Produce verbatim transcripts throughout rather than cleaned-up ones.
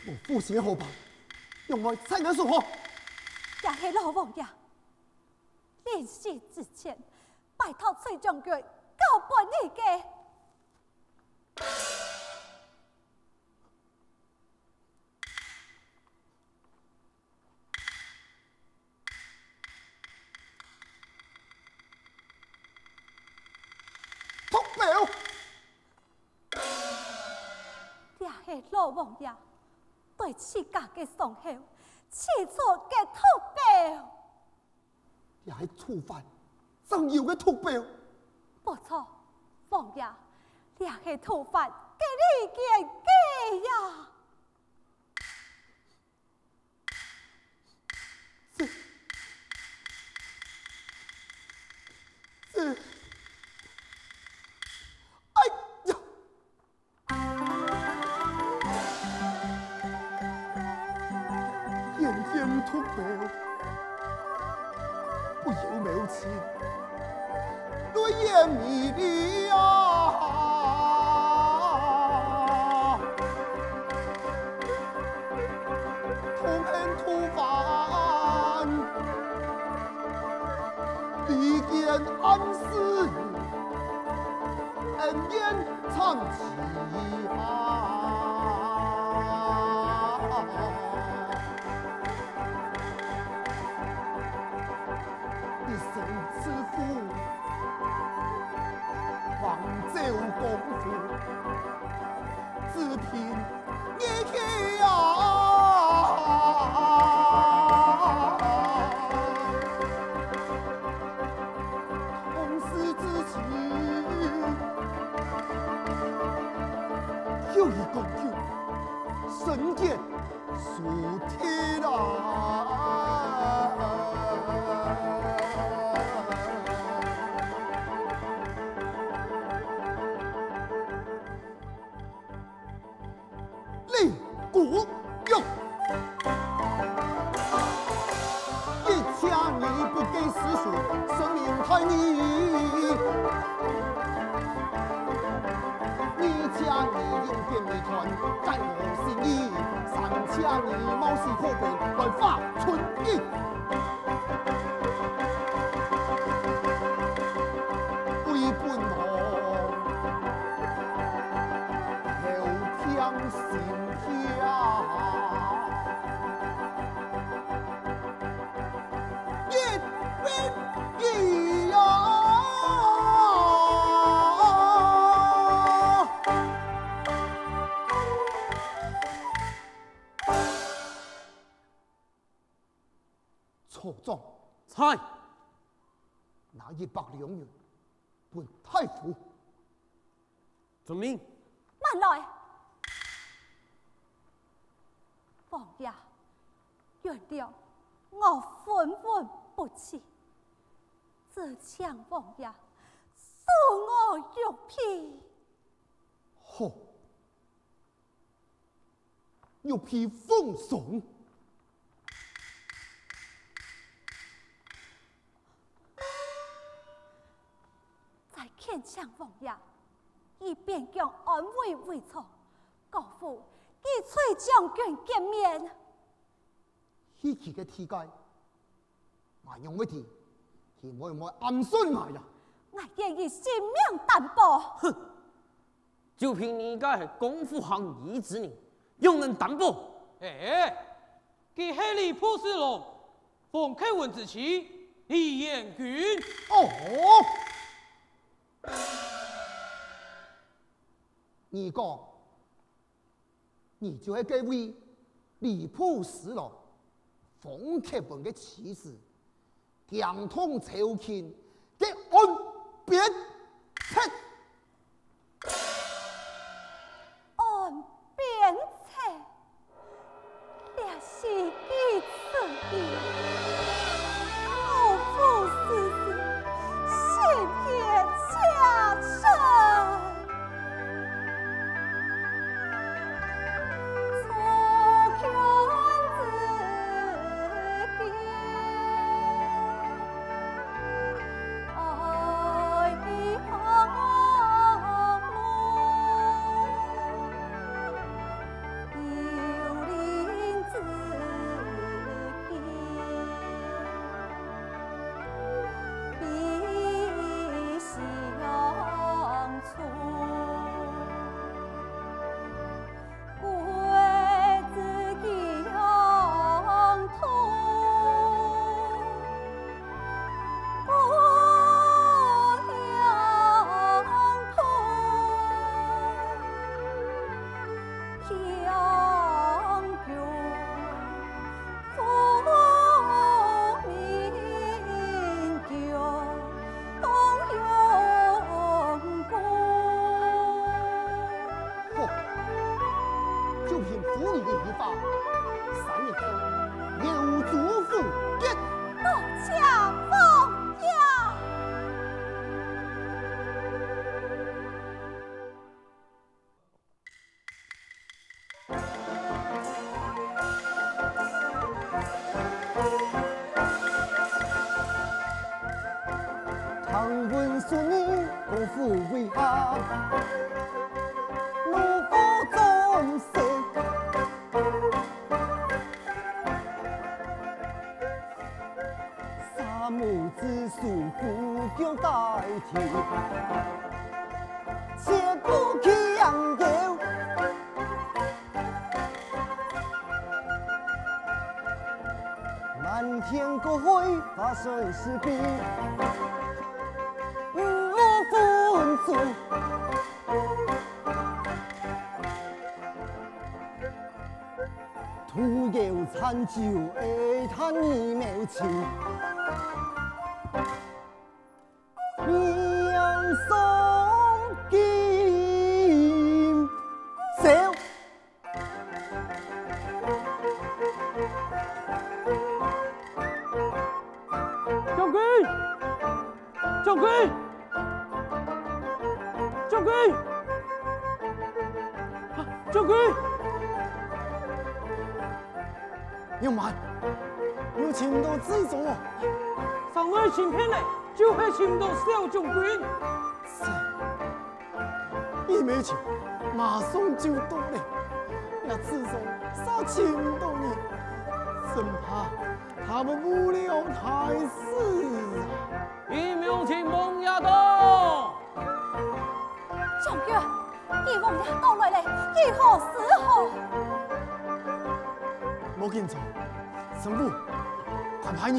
無負心个好伴，仰會在吾手下？這係老王爺臨死之前拜託崔將軍交分你个。 毒標！這係老王爺對自家个傷口揤出个毒標。這係毒販曾有个毒標。無錯，王爺，這係毒販个利劍个呀！ 這，這，哎呀！炎炎毒標，不由苗情。 淚眼迷離啊，痛恨毒販，利劍暗示，恩怨慘淒啊。 一身自負，枉走江湖，只凭nghĩa氣啊！痛失至親，又一個人，身兼 輸鐵啦！李國勇，一千年不改世事，神明大義。二千年永別未斷，改我心意。 三千年冒死破病，來化春英。為本王，後平心天。一分一啊！ 曹彰。在。拿一百兩銀分大夫。遵命。慢來！王爺，原諒我分文不取，只請王爺恕我玉佩。好。 玉佩奉送。再懇請王爺，以邊疆安危為重，高呼與崔將軍見面。 稀奇个地界，𠊎仰會知，佢會毋會暗算𠊎呀？𠊎願以性命擔保。哼！就憑你个江湖行醫之人，仰能擔保？哎，佢係吏部侍郎，封虢雲之妻，李彥君。哦！你講， 你就係該位吏部侍郎封虢雲个妻子，驚動朝廷个安邊策。安平府里的一方，三年后有主府见。多谢王爷。唐文素女，国府为下，怒火中烧。 杀母之仇，不讲代替，切不强求。瞒天过海，发生事必无分寸。 徒有残酒，哀叹二母亲。面上金笑。将军！ 将军！将军！啊，将军！杨满，你有寻到子忠哦？城外寻遍了，就係寻毋到小将軍。是，二母親馬上就到了，若子忠嗄尋毋到你，只怕佢會誤了大事啊！ 二母親王爺到。將軍，二王爺到來了，如何是好？莫緊張，神父，快派人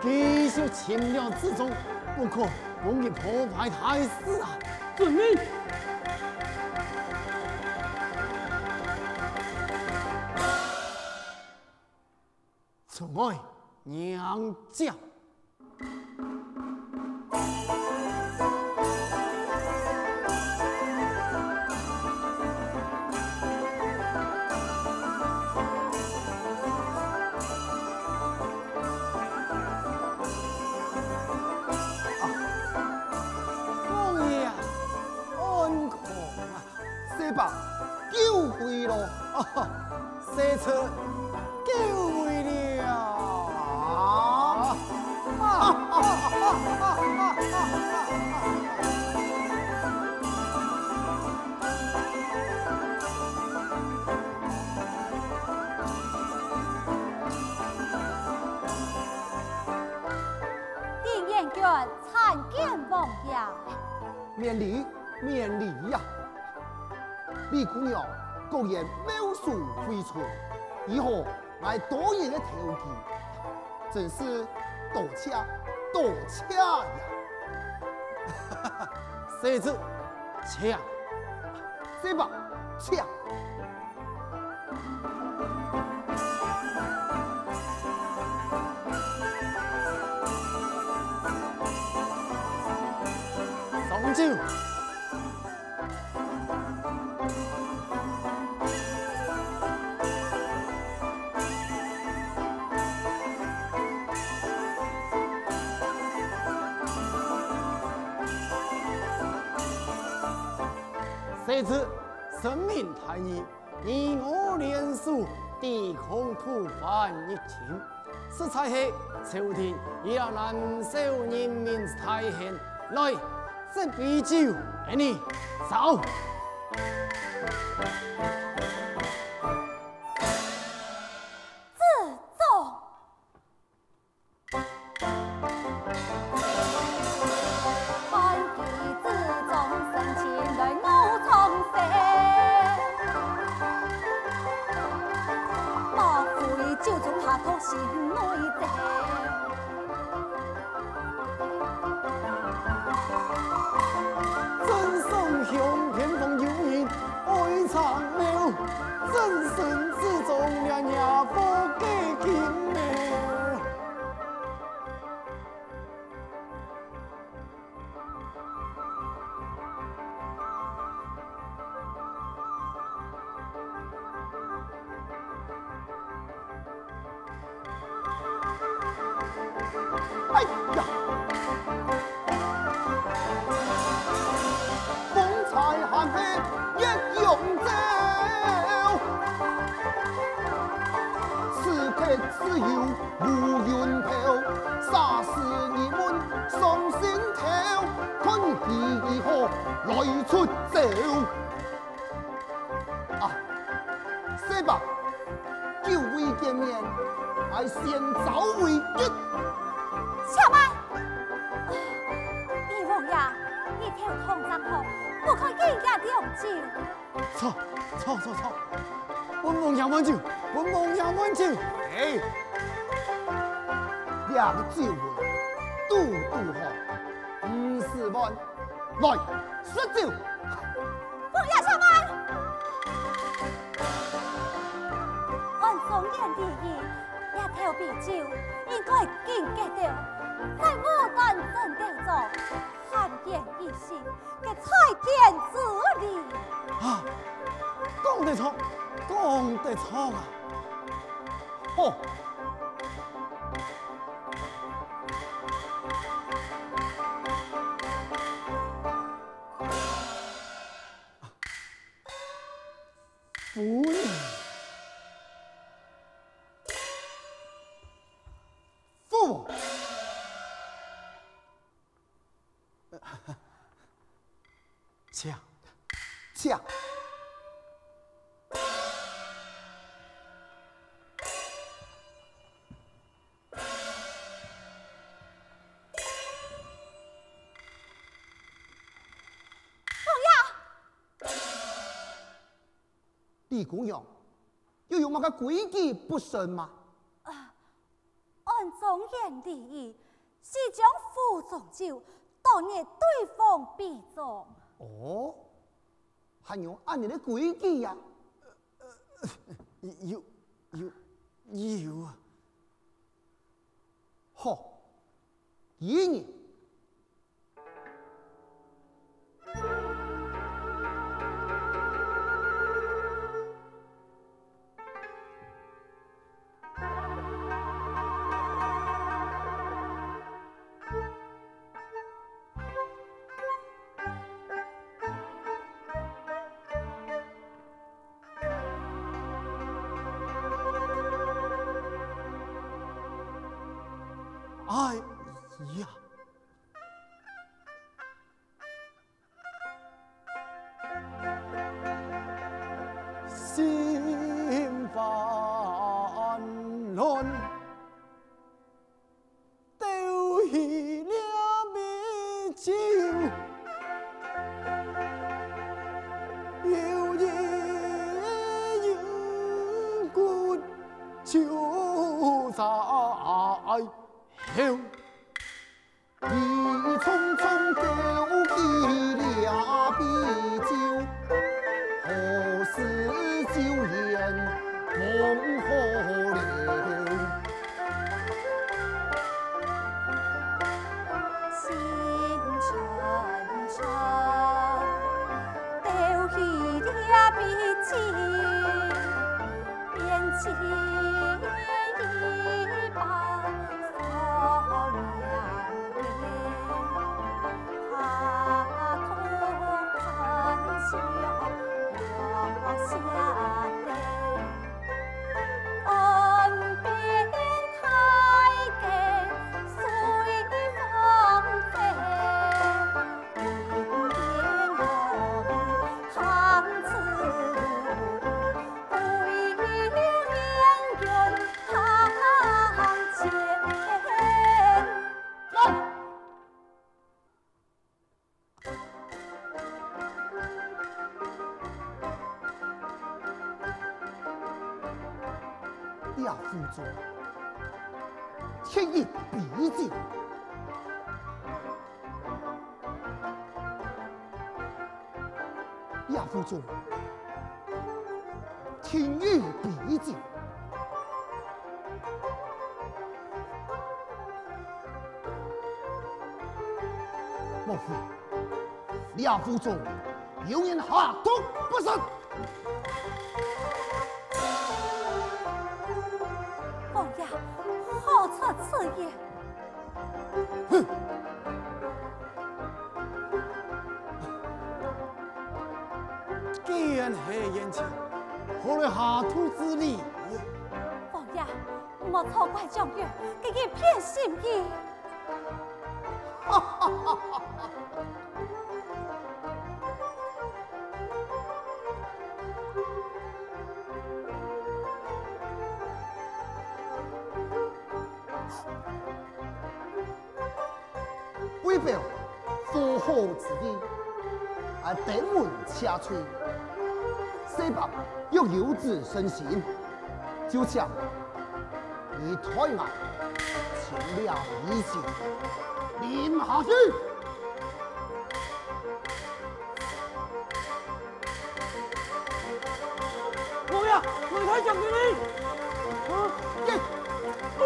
繼續尋了子忠，不可分佢破壞大事啊！遵命。 出外迎接。啊，王爷啊，安康啊！ 世伯，久違咯！啊，世子，久違了！啊！丁元娟参见王爷。免礼，免礼呀！ 李姑娘果然貌似回春，以後𠊎多人个投機，真是多謝，多謝呀！世子，請。世伯，請。 上酒。 世子，臣民大義，你我聯手抵抗吐蕃逆侵，實在係朝廷也難受人民大恨。來，這杯酒，𠊎等走。子忠。哎呀！风采寒气一样招，此刻只有乌云头，杀死你们伤心头，看你如何来出招。 啊，说吧，久未见面，还先走为敬。且慢！啊，二王爷，你頭痛正好，不可饮這涼酒。錯，錯，錯，錯！本王也滿酒，本王也滿酒。哎，這个酒啊，堵堵好，五十萬，來，食酒。 王爺且慢！按忠言禮儀，這頭杯酒應該敬佢兜，在牡丹鎮兜莊，閒言一席，个再見之禮。啊，講得著，講得著啊！好。 夫人。父王。请，请。 李姑娘，又有麼个規矩不順嗎？啊，按忠言禮儀，係將壺中酒，當日對方杯中。哦，還有恁樣个規矩呀？有，有，有啊。好，今日 哎呀！ 心烦乱，兜起了米酒，又一饮过酒在喉。 你匆匆丢弃了杯酒，何事酒言梦何了？心沉沉，丢弃了杯酒。 这壶中，添一杯酒。 这壶中，添一杯酒。莫非，这壶中有人下毒不成？王爷，何出此言？何來下肚之理？王爺，莫錯怪將軍，佢一片心意。為表和好之意，啊，登門謝罪。細伯若有此誠心，就請你代𠊎清了疑情，臨下去。王爺，我太想你了。啊，耶，哦，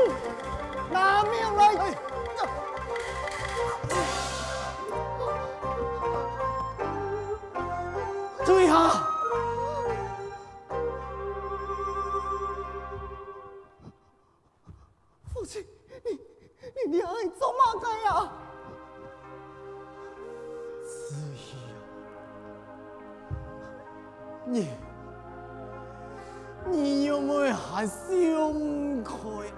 拿命來！哎，呀，退下！父亲，你，你，你愛做麼个啊？子瑜啊，你，你仰會還想毋開？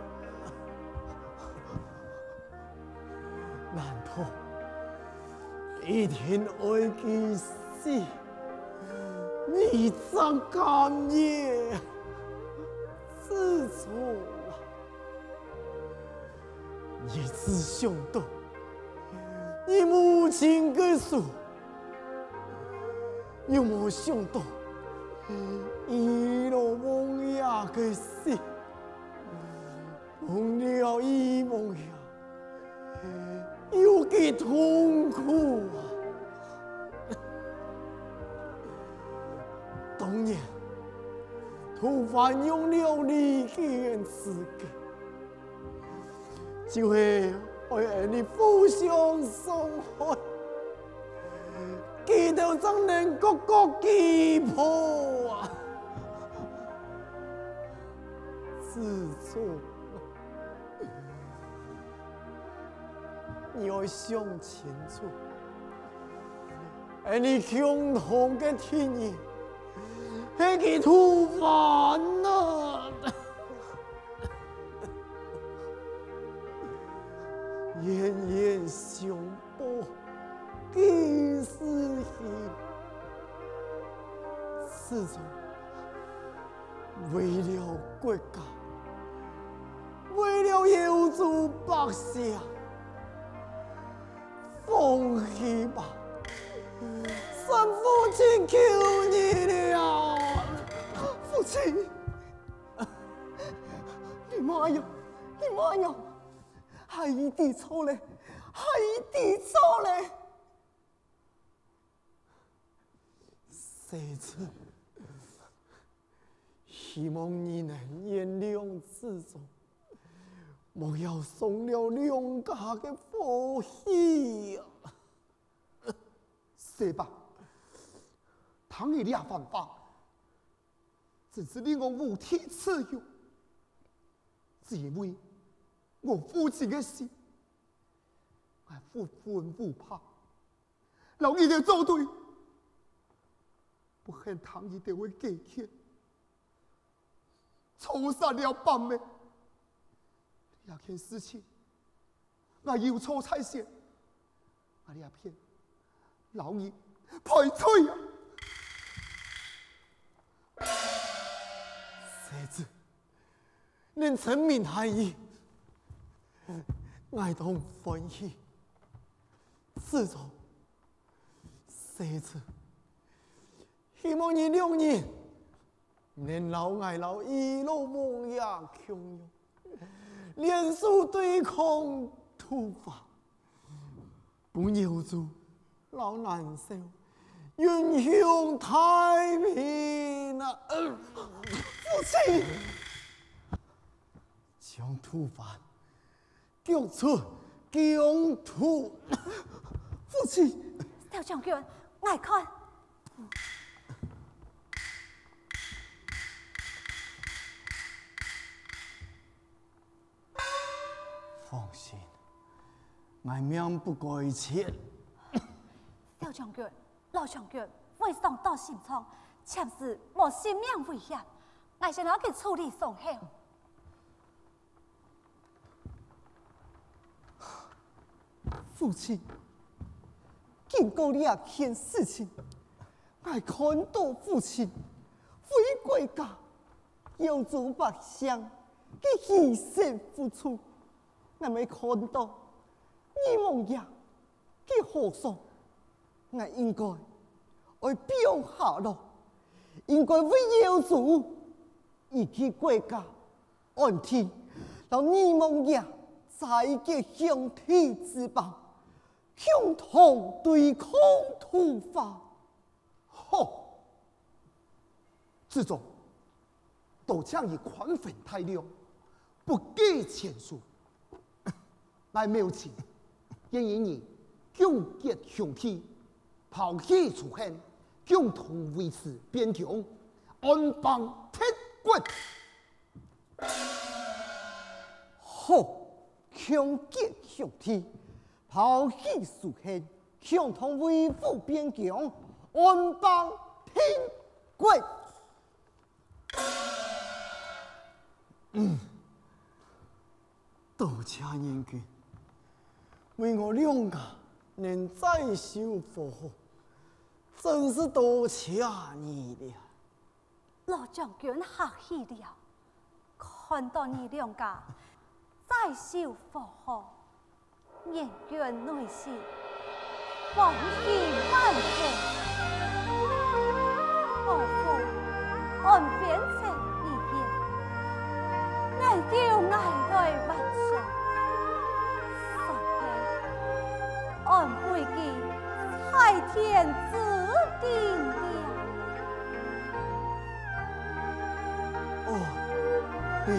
難道一定愛佢死，你正甘願？子忠啊，你只想到你母親个手，又無想到一路望下个死。 忘了一望下，有幾痛苦啊！當然，土法用了你个時機，就係愛你互相傷害。 佢兜正能各各擊破啊！子忠，你愛想清楚，𠊎你共同个敵人，係佢土法啊！冤冤相 報，幾時起？子忠，為了國家，為了揚州百姓，放棄吧！三父親求你了！父親，你莫恁樣，你莫恁樣！ 孩兒知錯了，孩兒知錯了。細子，希望你能原諒子忠，莫要傷了兩家个和氣啊！細伯，聽你這番話，真是令我無地自容。只因為 我父親个死，𠊎不分不怕，摎你兜做對，不肯聽你兜个計較，錯殺了伯姆。這件事情，𠊎有錯在先，𠊎這片摎你賠罪啊！細子， 能成明大義，𠊎當歡喜。子忠，細子，希望你兩人能摎𠊎摎一路望爺共樣，聯手對抗土法。 分揚州摎南少，永享太平啊！呃，父親！將土法逐出疆土！父親！少將軍，𠊎看。 放心，𠊎命不改切。少將軍，老將軍，會傷到心腸，暫時無性命危險，𠊎先摎佢處理傷口。 父親，經過這件事情，𠊎看到父親為國家、耀祖百姓个犧牲付出，𠊎乜看到你望爺个豪爽，𠊎應該愛放下來，應該為耀祖以及國家 安定，摎你望爺再結兄弟之邦，共同對抗土匪。好，子忠，多謝你寬宏大量，不計前嫌。 𠊎廟親建議你共結兄弟，拋棄仇恨，共同維持邊疆，安邦定國。好，共結兄弟，拋棄仇恨，共同維護邊疆，安邦定國。 多謝仁君，為我兩家能再修和好，真是多謝你了。老將軍客氣了，看到你兩家再修和好， 仁君內心歡喜萬分。岳父按邊城遺言，能救𠊎來還俗，算係安慰佢在天之靈了。哦，仁